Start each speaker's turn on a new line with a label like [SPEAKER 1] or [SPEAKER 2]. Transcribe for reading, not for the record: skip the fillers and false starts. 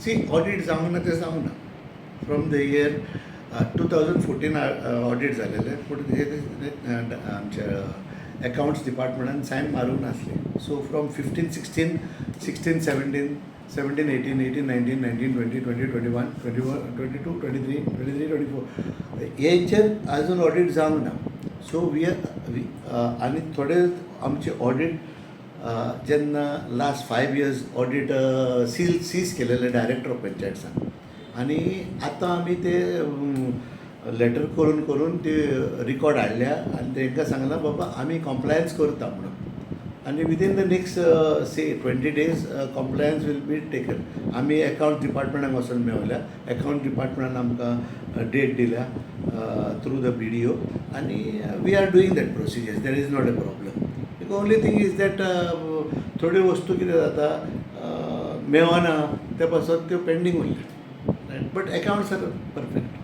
[SPEAKER 1] C, audit जावंक ना तें जावंक ना. From the year 2014 audit जालेलें, पूण ते आमच्या एकावंट्स डिपार्टमेंटान सायन मारूंक नासले. So from 15 16, 16 17, 17 18, 18 19, 19 20, 20 21, 21 22, 23, 23 24 हेंचेर अजून ऑडिट जावंक ना. सो we आनी थोडे आमचे ऑडिट जेन्ना last 5 years audit seal seize केलेले डायरेक्टर ऑफ पंचायत्सान आनी आतां आमी ते लेटर करून करून ते रिकॉर्ड हाडल्या आनी तांकां सांगलां, बाबा आमी कॉम्प्लायन्स करता म्हणून. आनी within the next, say, 20 days, compliance will be taken. आमी एकावंट डिपार्टमेंटाक वचून मेवल्या. एकावंट डिपार्टमेंटान आमकां डेट दिल्या थ्रू the BDO आनी we are doing that procedures. There is not a problem. Only thing is that थोड्यो वस्तू कितें जाता, मेवना, ते पासत त्यो पेंडींग उरल्या, but accounts are perfect.